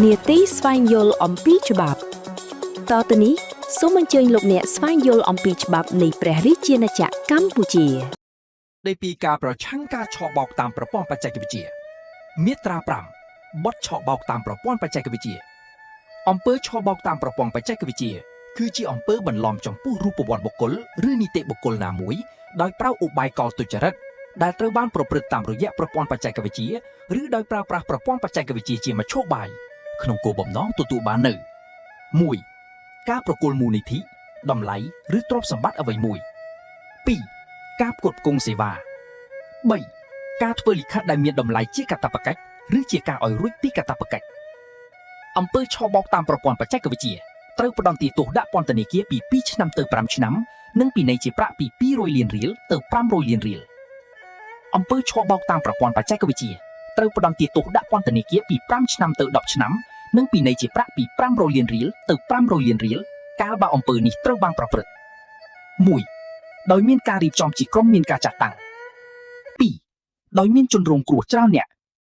នេតិស្វែងយល់អំពីច្បាប់តទៅនេះសូមអញ្ជើញលោកអ្នកស្វែងយល់អំពីច្បាប់នៃព្រះរាជាណាចក្រកម្ពុជា ដីពីការប្រឆាំងការឆបោកតាមប្រព័ន្ធបច្ចេកវិទ្យាមាត្រា5បទឆបោកតាមប្រព័ន្ធបច្ចេកវិទ្យាអំពើឆបោកតាមប្រព័ន្ធបច្ចេកវិទ្យាគឺជាអំពើបន្លំចំពោះរូបវន្តបុគ្គលឬនីតិបុគ្គលណាមួយដោយប្រើឧបាយកលទុច្ចរិតដែលត្រូវបានប្រព្រឹត្តតាមរយៈប្រព័ន្ធបច្ចេកវិទ្យាឬដោយប្រើប្រាស់ប្រព័ន្ធបច្ចេកវិទ្យាជាមធ្យោបាយក្នុងគោលបំណងទទួលបាននូវ1ការប្រគល់មូលនិធិតម្លៃឬទ្រព្យសម្បត្តិអ្វីមួយ2ការផ្គត់ផ្គង់សេវា3ការធ្វើលិខិតដែលមានតម្លៃជាកាតព្វកិច្ចឬជាការឲ្យរួចពីកាតព្វកិច្ចអំពើឆបោកតាមប្រព័ន្ធបច្ចេកវិទ្យាត្រូវផ្តន្ទាទោសដាក់ពន្ធនាគារពី2ឆ្នាំទៅ5ឆ្នាំនិងពិន័យជាប្រាក់ពី200លានរៀលទៅ500លានរៀលអំពើឆបោកតាមប្រព័ន្ធបច្ចេកវិទ្យាត្រូវផ្តន្ទាទោសដាក់ពន្ធនាគារពី5ឆ្នាំទៅ10ឆ្នាំនិងពិន័យជាប្រាក់ពី500លានរៀលទៅ500លានរៀលកាលបើអំពើនេះត្រូវបានប្រព្រឹត្ត1ដោយមានការរៀបចំជាក្រុមមានការចាត់តាំង2ដោយមានជនរងគ្រោះច្រើនអ្នក